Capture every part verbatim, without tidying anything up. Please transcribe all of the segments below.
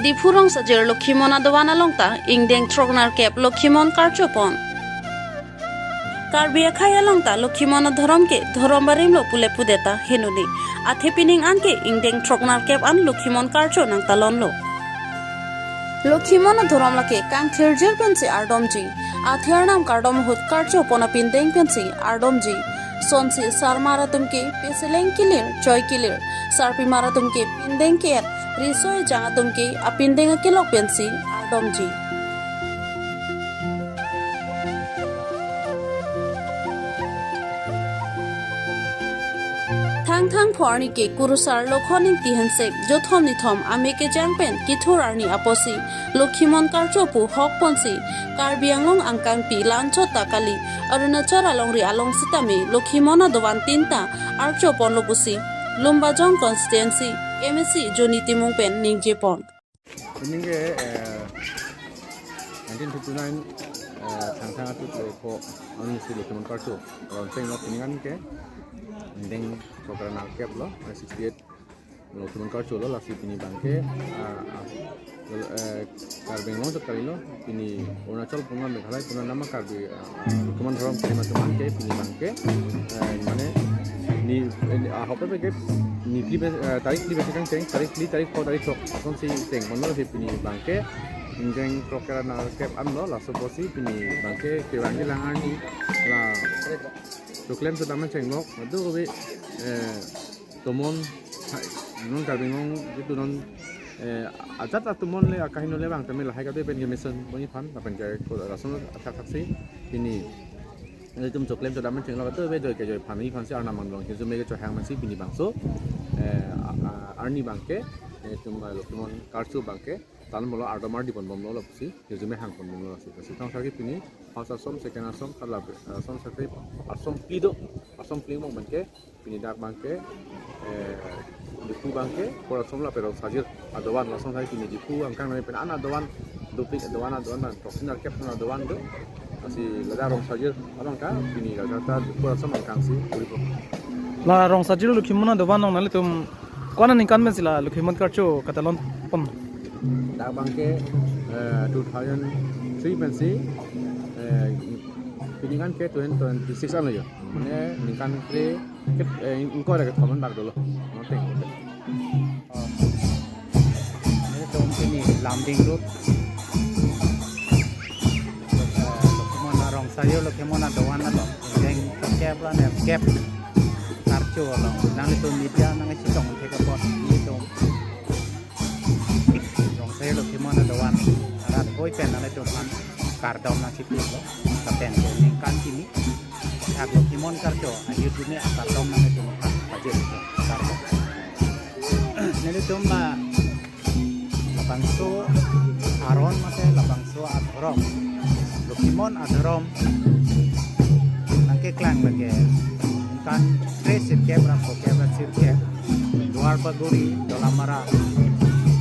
Diphu Rongsajir Lokhimon adovan along ta ingdeng throknerkep Lokhimon karcho pon. Karbi akhei along ta Lokhimon adhorom ke dhorom barim lo pule pudeta henone. Athe pining an ke ingdeng throknerkep an Lokhimon karcho nangtalon lo. Lokhimon adhorom lake kangthirjir pensi ardomji. Athe arnam kardom ahut karcho pon apindeng pensi ardomji. Sonsi sarmar atum ke peseleng kilir, choi kilir. Sarpimar atum ke pindeng ke-et, riso ejang atum ke apindeng akelok pensi ardomji. Thangthang pho arni ke kurusar Lokhon Ingti Hensek jothom nithom ame kejang pen kithur arni apotsi Lokhimon karcho pu hok ponsi Karbi Anglong angkangpi lanchot ta kali, Arunachal alongri along sitame Lokhimon adovan tin ta archo ponlo pusi Lumbajong constituency M A C Joni Timung pen ningje pon. Pining ke, eh, nineteen fifty-nine, eh, Thangthang atut lo ko ang si Lokhimon karcho. Ron seng lo pining an ke, deng program nangkep lo, eh, sixty-eight Lokhimon karcho lo, lasi pini abang ke, ah, ah, eh, Karbi Anglong chot kali lo, pini Arunachal puna Meghalaya puna nama Karbi, ah, Lokhimon adhorom kali ma teman ke, pini abang ke, eh, mane, ni, eh, ni, ah, hope ke, ni phli bes, eh, tarik phli bes kangcheng, tarik phli, tarik pho, tarik throk, asonsi cheng ponlo si pini abang ke, ingdeng throknerkep an lo, laso apotsi pini abang ke, kevang kelang arni, la, choklem chodam an chenglok, adu kove, eh, tomon, hai, non Karbi Anglong, jitu non, eh, ajat atomon le, akaheno le abang tame lahai kave pen kemesen, boni phan, lapen ke, ko, lason athak thaksi, pini, itum choklem chodam an chenglok, adu ve joi kejoi phan, i phan si arnam anglong, hirjume kechohang masi pini abangso, eh, a, a, arni abang ke, eh, itum, eh, Lokhimon karcho abang ke, tan bolo ardom ardi pon bomlo lapusi, hirjume hang pon bomlo lasi. Lasi thang sarki pini, first asong, second asong, kala, eh, asong sarki, asong phli do, asong phli mo abang ke, pini dak abang ke, eh, Diphu abang ke, por asong lapen Rongsajir adovan, lason hai pini Diphu angkang nai pen an adovan, duplik adovan, adovan abang, throknerkep adovan do. Lasi ladak Rongsajir abang ke, pini ladak ta Diphu asong angkang si, uri po. La Rongsajir Lokhimon adovan along nanglitum ko-an aningkan pensi la Lokhimon karcho katalon pon? Dak abang ke, eh, two thousand three pensi, eh, pini kan ke twenty twenty-six an lo yo. Mane ningkan kre, ke, eh, ingkoi ra kethom an bak dolo. Nothing. Oh. Nelitum pini Lumding Road, eh, Lokhimon, Rongsajir Lokhimon adovan along, ingdeng throknerkep, nerkep karcho along, nanglitum media nangchetong thek apot, nelitum Rongsajir Lokhimon adovan arat hoi pen nanglitum aphan kardom nangchipilo, lapen ke ningkan kimi, thak Lokhimon karcho ahirjume akardom nanglitum aphan pajir, kardom. Nelitum la labangso aron mate labangso adhorom, Lokhimon adhorom nangkeklang lake ningkan kre sirkep ra phokep ra sirkep, Duarbagori, Dolamara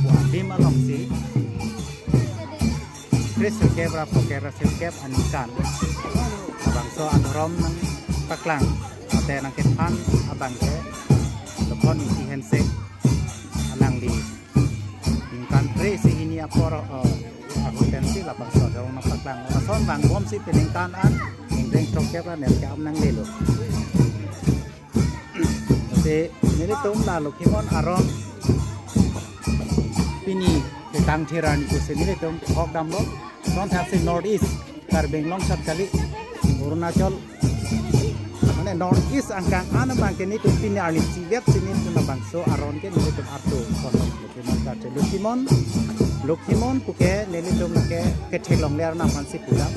pu adim alongsi kre sirkep ra phokep ra sirkep aningkan labangso adhorom nangpaklang, mate nangkethan abang ke Lokhon Ingti Hensek alangli ningkan kre isi hini apor, eh, ahut pensi labangso adhorom nangpaklang. Lason vangbomsi peningkan an ingdeng throknerkep an nanglelo. Lasi nelitum la Lokhimon aron pini ketang thir arni pusi nelitum hok damlo. Lason thaksi North East, Karbi Anglong chot kali, Arunachal, mane North East angkang an abang ke nelitum pini arni chivet si nelitum labangso aron ke nelitum artu kono Lokhimon karcho. Lokhimon, Lokhimon puke nelitum lake kethek longle arnam aphansi pudam.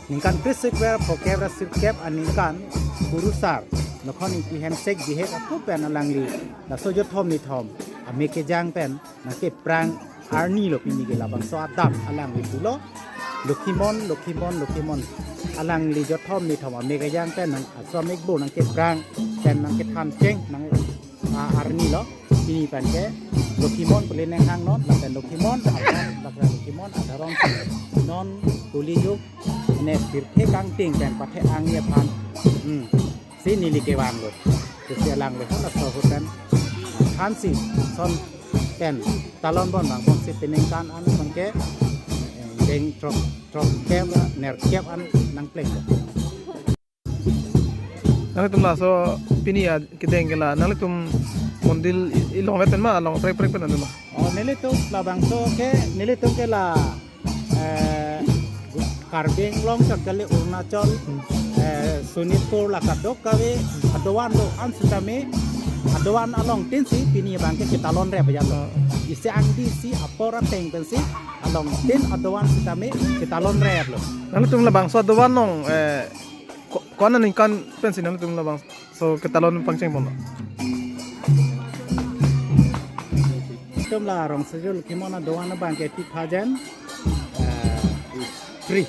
Ningkan kre sirkep ra phokep ra sirkep aningkan kurusar Lokhon Ingti Hensek bihek aphu pen alangli laso jothom nithom ame kejang pen nangkeprang arni lo pini ke labangso adap alangli pulo. Lokhimon, Lokhimon, Lokhimon. Alangli jothom nithom ame kejang pen nang aso amekbo nangkeprang pen nangkethan cheng nang, ah, arni lo. Pini pen ke Lokhimon pule nang hang non, lapen Lokhimon, lapen Lokhimon adhorom non kuli juk ne pirthe kangting pen pathe angni aphan. Hmm. Si neli kevang lo. Lasi alangli hala so hoten. Hansi son pen talon bon bang bong si peningkan an bangke, eh, deng throk throk kep nerkep an nangpleng. Nanglitum laso pini a kedeng ke la nanglitum mondil i- ilong vet pen ma, along prek prek pen anu ma? Oh, nelitum labangso ke, nelitum ke la, eh, Karbi Anglong chot kali Arunachal, eh, Sonitpur la kadokave adovan do-an sitame, adovan along tin si pini bangke ketalon rep ya lo. Ah. Isi angdi si apor ateng pen si along tin adovan sitame ketalon rep lo. Nanglitum labangso adovan along, eh, ko- ko-an aningkan pensi nanglitum labangso ketalon pangcheng ponlo? Itum la Rong Sejul Kimon adovan abangke two thousand, eh, three.